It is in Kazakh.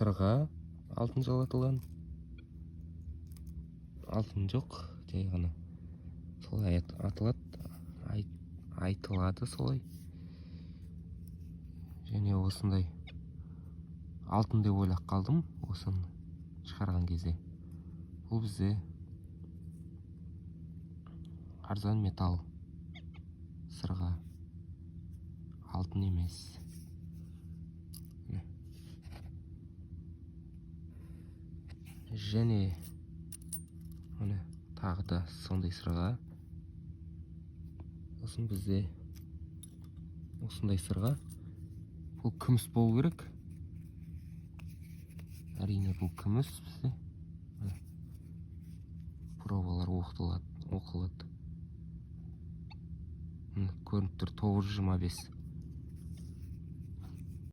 Сырға, алтын жалатылған. Алтын жоқ, жай ғана солай аталады, айтылады солай. Және осындай алтын деп ойлап қалдым осыны шығарған кезде. Бұл бізде арзан металл сырға, алтын емес. Міне. Және міне, тағы да сондай сырға. Сосын бізде осындай сырға. Бұл күміс болу керек, әрине, бұл күміс бізде. Міне. Пробалар оқылады, оқылады. Міне, көрініп тұр, 925.